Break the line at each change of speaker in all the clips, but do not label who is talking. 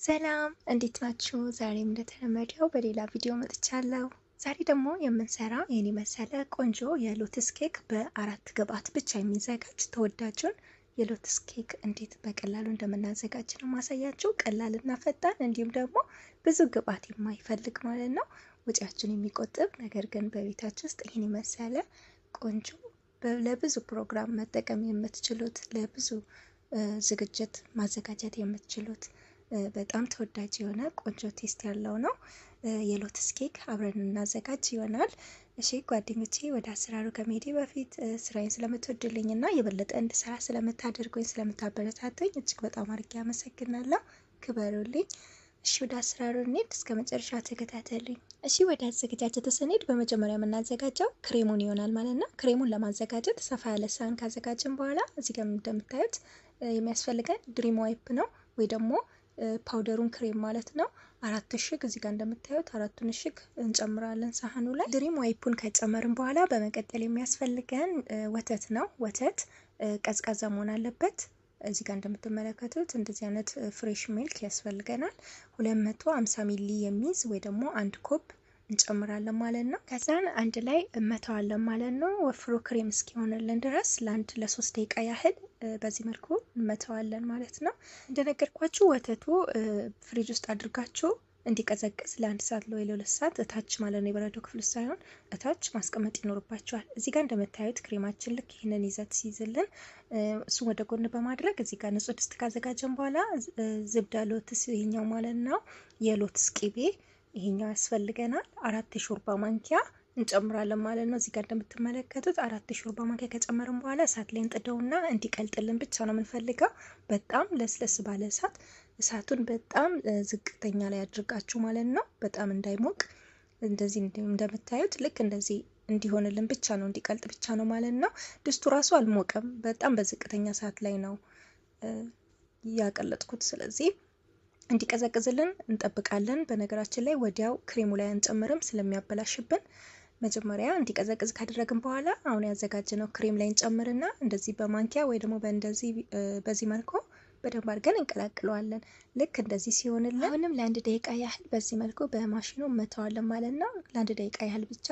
ሰላም እንዴት ናችሁ? ዛሬም እንደተለመደው በሌላ ቪዲዮ መጥቻለሁ። ዛሬ ደግሞ የምንሰራው ይህን የመሰለ ቆንጆ የ Lotus ኬክ በአራት ግብአት ብቻ የሚዘጋጅ ተወዳጁን የ Lotus ኬክ እንዴት በቀላሉ እንደምናዘጋጅ ነው ማሳያችሁ። ቀላልና ፈጣን እንዲሁም ደግሞ ብዙ ግብአት የማይፈልግ ማለት ነው፣ ወጪያችን የሚቆጥብ ነገር ግን በቤታችሁ ውስጥ ይህን የመሰለ ቆንጆ ለብዙ ፕሮግራም መጠቀም የምትችሉት፣ ለብዙ ዝግጅት ማዘጋጀት የምትችሉት በጣም ተወዳጅ የሆነ ቆንጆ taste ያለው ነው። የ Lotus ኬክ አብረን እናዘጋጅ ይሆናል። እሺ ጓደኞቼ፣ ወደ አሰራሩ ከመሄዴ በፊት ስራዬን ስለምትወዱልኝ እና የበለጠ እንድሰራ ስለምታደርጉኝ፣ ስለምታበረታቱኝ እጅግ በጣም አድርጌ አመሰግናለሁ። ክበሩልኝ። እሺ ወደ አሰራሩ እንሂድ። እስከ መጨረሻ ተከታተሉኝ። እሺ ወደ አዘገጃጀቱ ስንሄድ በመጀመሪያ የምናዘጋጀው ክሬሙን ይሆናል ማለት ነው። ክሬሙን ለማዘጋጀት ሰፋ ያለ ሳህን ካዘጋጀን በኋላ እዚህ ጋር እንደምታዩት የሚያስፈልገን Dream Whip ነው ወይ ደግሞ powder ኡን ክሬም ማለት ነው። አራት እሽግ እዚህ ጋር እንደምታዩት አራቱን እሽግ እንጨምራለን ሳህኑ ላይ። Dream Whip ኡን ከጨመርን በኋላ በመቀጠል የሚያስፈልገን ወተት ነው። ወተት ቀዝቃዛ መሆን አለበት። እዚህ ጋር እንደምትመለከቱት እንደዚህ አይነት fresh milk ያስፈልገናል። 250 ሚሊ የሚይዝ ወይ ደግሞ አንድ cup እንጨምራለን ማለት ነው። ከዛን አንድ ላይ እመተዋለን ማለት ነው። ወፍሮ ክሬም እስኪሆንልን ድረስ ለአንድ ለሶስት ደቂቃ ያህል በዚህ መልኩ እንመተዋለን ማለት ነው። እንደነገርኳችሁ ወተቱ ፍሪጅ ውስጥ አድርጋችሁ እንዲቀዘቅዝ ለአንድ ሰዓት ወይ ለሁለት ሰዓት እታች ማለት ነው፣ የበረዶ ክፍል ሳይሆን እታች ማስቀመጥ ይኖርባችኋል። እዚህ ጋር እንደምታዩት ክሬማችን ልክ ይህንን ይዘት ሲይዝልን እሱን ወደ ጎን በማድረግ እዚህ ጋር ንጹህ ድስት ካዘጋጀን በኋላ زبدة Lotus ይሄኛው ማለት ነው፣ የ Lotus ቅቤ ይሄኛው ያስፈልገናል። አራት የሾርባ ማንኪያ እንጨምራለን ማለት ነው። እዚህ ጋር እንደምትመለከቱት አራት የሾርባ ማንኪያ ከጨመርን በኋላ እሳት ላይ እንጥደውና እንዲቀልጥልን ብቻ ነው የምንፈልገው። በጣም ለስለስ ባለ እሳት፣ እሳቱን በጣም ዝቅተኛ ላይ አድርጋችሁ ማለት ነው፣ በጣም እንዳይሞቅ። እንደዚህ እንደምታዩት ልክ እንደዚህ እንዲሆንልን ብቻ ነው፣ እንዲቀልጥ ብቻ ነው ማለት ነው። ድስቱ ራሱ አልሞቀም። በጣም በዝቅተኛ እሳት ላይ ነው ያቀለጥኩት። ስለዚህ እንዲቀዘቅዝልን እንጠብቃለን። በነገራችን ላይ ወዲያው ክሬሙ ላይ አንጨምርም ስለሚያበላሽብን። መጀመሪያ እንዲቀዘቅዝ ካደረግን በኋላ አሁን ያዘጋጀነው ክሬም ላይ እንጨምርና እንደዚህ በማንኪያ ወይ ደግሞ በእንደዚህ በዚህ መልኩ በደንብ አድርገን እንቀላቅለዋለን። ልክ እንደዚህ ሲሆንልን አሁንም ለአንድ ደቂቃ ያህል በዚህ መልኩ በማሽኑ መተዋለን ማለት ነው። ለአንድ ደቂቃ ያህል ብቻ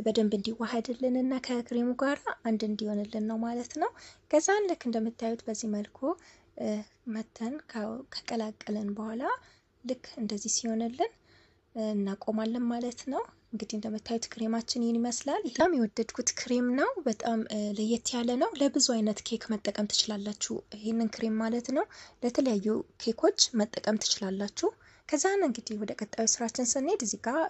በደንብ እንዲዋሃድልን እና ከክሬሙ ጋር አንድ እንዲሆንልን ነው ማለት ነው። ከዛን ልክ እንደምታዩት በዚህ መልኩ መተን ከቀላቀልን በኋላ ልክ እንደዚህ ሲሆንልን እናቆማለን ማለት ነው። እንግዲህ እንደምታዩት ክሬማችን ይህን ይመስላል። በጣም የወደድኩት ክሬም ነው። በጣም ለየት ያለ ነው። ለብዙ አይነት ኬክ መጠቀም ትችላላችሁ። ይህንን ክሬም ማለት ነው ለተለያዩ ኬኮች መጠቀም ትችላላችሁ። ከዛን እንግዲህ ወደ ቀጣዩ ስራችን ስንሄድ እዚህ ጋር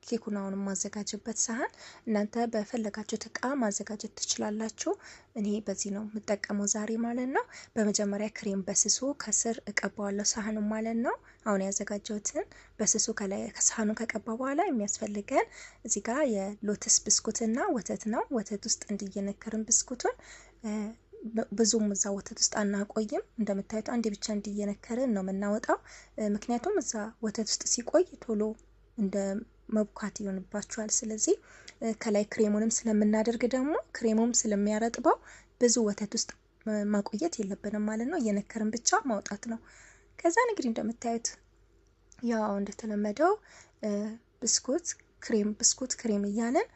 ኬኩን አሁን የማዘጋጅበት ሳህን እናንተ በፈለጋችሁት እቃ ማዘጋጀት ትችላላችሁ። እኔ በዚህ ነው የምጠቀመው ዛሬ ማለት ነው። በመጀመሪያ ክሬም በስሱ ከስር እቀባዋለሁ ሳህኑ ማለት ነው። አሁን ያዘጋጀሁትን በስሱ ከላይ ሳህኑ ከቀባ በኋላ የሚያስፈልገን እዚህ ጋር የ Lotus ብስኩትና ወተት ነው። ወተት ውስጥ እንዲየነከርን ብስኩቱን ብዙም እዛ ወተት ውስጥ አናቆይም። እንደምታዩት አንዴ ብቻ እንዲየነከርን ነው የምናወጣው። ምክንያቱም እዛ ወተት ውስጥ ሲቆይ ቶሎ እንደ መቡካት ይሆንባቸዋል። ስለዚህ ከላይ ክሬሙንም ስለምናደርግ ደግሞ ክሬሙም ስለሚያረጥበው ብዙ ወተት ውስጥ ማቆየት የለብንም ማለት ነው። እየነከርን ብቻ ማውጣት ነው። ከዛ እንግዲህ እንደምታዩት ያው እንደተለመደው ብስኩት ክሬም ብስኩት ክሬም እያለን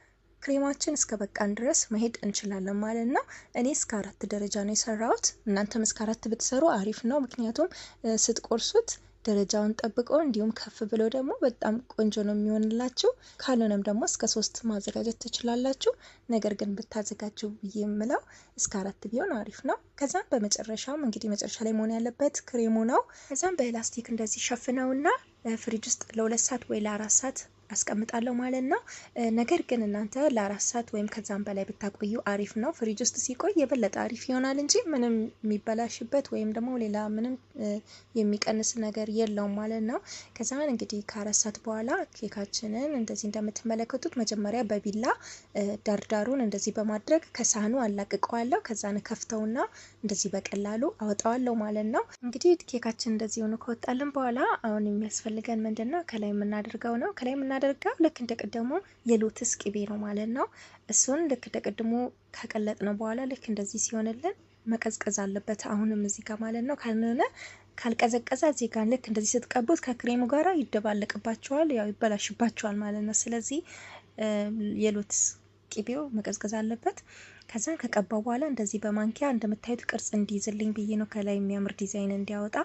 ክሬማችን እስከ በቃን ድረስ መሄድ እንችላለን ማለት ነው። እኔ እስከ አራት ደረጃ ነው የሰራሁት። እናንተም እስከ አራት ብትሰሩ አሪፍ ነው። ምክንያቱም ስትቆርሱት ደረጃውን ጠብቆ እንዲሁም ከፍ ብሎ ደግሞ በጣም ቆንጆ ነው የሚሆንላችሁ። ካልሆነም ደግሞ እስከ ሶስት ማዘጋጀት ትችላላችሁ። ነገር ግን ብታዘጋጁ ብዬ የምለው እስከ አራት ቢሆን አሪፍ ነው። ከዛም በመጨረሻም እንግዲህ መጨረሻ ላይ መሆን ያለበት ክሬሙ ነው። ከዛም በላስቲክ እንደዚህ ሸፍነውና ፍሪጅ ውስጥ ለሁለት ሰዓት ወይ ለአራት ሰዓት አስቀምጣለሁ ማለት ነው። ነገር ግን እናንተ ለአራት ሰዓት ወይም ከዛም በላይ ብታቆዩ አሪፍ ነው። ፍሪጅ ውስጥ ሲቆይ የበለጠ አሪፍ ይሆናል እንጂ ምንም የሚበላሽበት ወይም ደግሞ ሌላ ምንም የሚቀንስ ነገር የለውም ማለት ነው። ከዛን እንግዲህ ከአራት ሰዓት በኋላ ኬካችንን እንደዚህ እንደምትመለከቱት መጀመሪያ በቢላ ዳርዳሩን እንደዚህ በማድረግ ከሳህኑ አላቅቀዋለሁ። ከዛን ከፍተውና እንደዚህ በቀላሉ አወጣዋለሁ ማለት ነው። እንግዲህ ኬካችን እንደዚህ ሆኖ ከወጣልን በኋላ አሁን የሚያስፈልገን ምንድን ነው? ከላይ የምናደርገው ነው። ከላይ የምናደርገው ልክ እንደ ቅድሙ የ Lotus ቅቤ ነው ማለት ነው። እሱን ልክ እንደ ቅድሙ ከቀለጥነው በኋላ ልክ እንደዚህ ሲሆንልን መቀዝቀዝ አለበት። አሁንም እዚህ ጋር ማለት ነው። ካልሆነ ካልቀዘቀዘ እዚህ ጋር ልክ እንደዚህ ስትቀቡት ከክሬሙ ጋራ ይደባለቅባችኋል፣ ያው ይበላሽባችኋል ማለት ነው። ስለዚህ የሎትስ ቅቤው መቀዝቀዝ አለበት። ከዛን ከቀባው በኋላ እንደዚህ በማንኪያ እንደምታዩት ቅርጽ እንዲይዝልኝ ብዬ ነው፣ ከላይ የሚያምር ዲዛይን እንዲያወጣ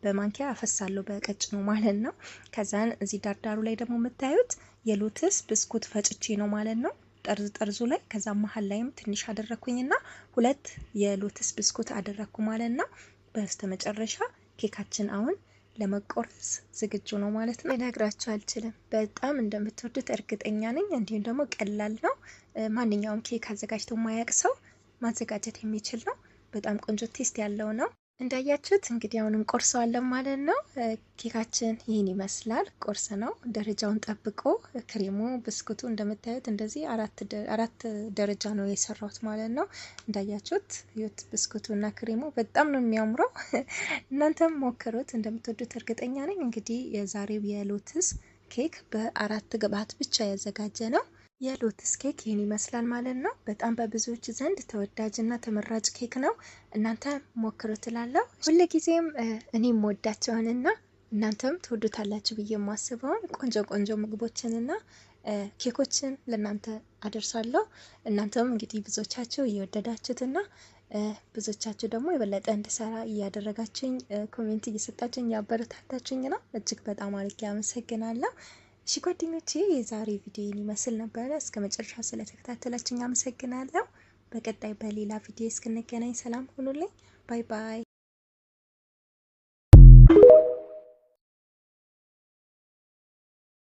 በማንኪያ አፈሳለሁ በቀጭኑ ማለት ነው። ከዛን እዚህ ዳርዳሩ ላይ ደግሞ የምታዩት የሎትስ ብስኩት ፈጭቼ ነው ማለት ነው፣ ጠርዝ ጠርዙ ላይ። ከዛ መሀል ላይም ትንሽ አደረኩኝና 2 የሎትስ ብስኩት አደረኩ ማለት ነው። በስተመጨረሻ ኬካችን አሁን ለመቆረስ ዝግጁ ነው ማለት ነው። ልነግራችሁ አልችልም፣ በጣም እንደምትወዱት እርግጠኛ ነኝ። እንዲሁም ደግሞ ቀላል ነው። ማንኛውም ኬክ አዘጋጅቶ ማያቅ ሰው ማዘጋጀት የሚችል ነው። በጣም ቆንጆ taste ያለው ነው። እንዳያችሁት እንግዲህ አሁን እንቆርሰዋለን ማለት ነው። ኬካችን ይህን ይመስላል። ቁርስ ነው፣ ደረጃውን ጠብቆ ክሬሙ፣ ብስኩቱ እንደምታዩት እንደዚህ 4 ደረጃ ነው የሰራሁት ማለት ነው። እንዳያችሁት ዩት ብስኩቱ እና ክሬሙ በጣም ነው የሚያምረው። እናንተም ሞክሩት፣ እንደምትወዱት እርግጠኛ ነኝ። እንግዲህ የዛሬው የሎትስ ኬክ በ4 ግብአት ብቻ ያዘጋጀ ነው። የሎትስ ኬክ ይህን ይመስላል ማለት ነው። በጣም በብዙዎች ዘንድ ተወዳጅና ተመራጭ ኬክ ነው። እናንተ ሞክሩት እላለሁ። ሁልጊዜም እኔም ወዳቸውንና እናንተም ትወዱታላችሁ ብዬ የማስበውን ቆንጆ ቆንጆ ምግቦችንና ኬኮችን ለእናንተ አደርሳለሁ። እናንተም እንግዲህ ብዙዎቻችሁ እየወደዳችሁትና ብዙዎቻችሁ ደግሞ የበለጠ እንድሰራ እያደረጋችሁኝ comment እየሰጣችሁኝ እያበረታታችሁኝ ነው። እጅግ በጣም አድርጌ አመሰግናለሁ። እሺ ጓደኞቼ የዛሬ ቪዲዮን ይመስል ነበረ። እስከ መጨረሻው ስለተከታተላችሁኝ አመሰግናለሁ። በቀጣይ በሌላ ቪዲዮ እስክንገናኝ ሰላም ሁኑልኝ። Bye bye።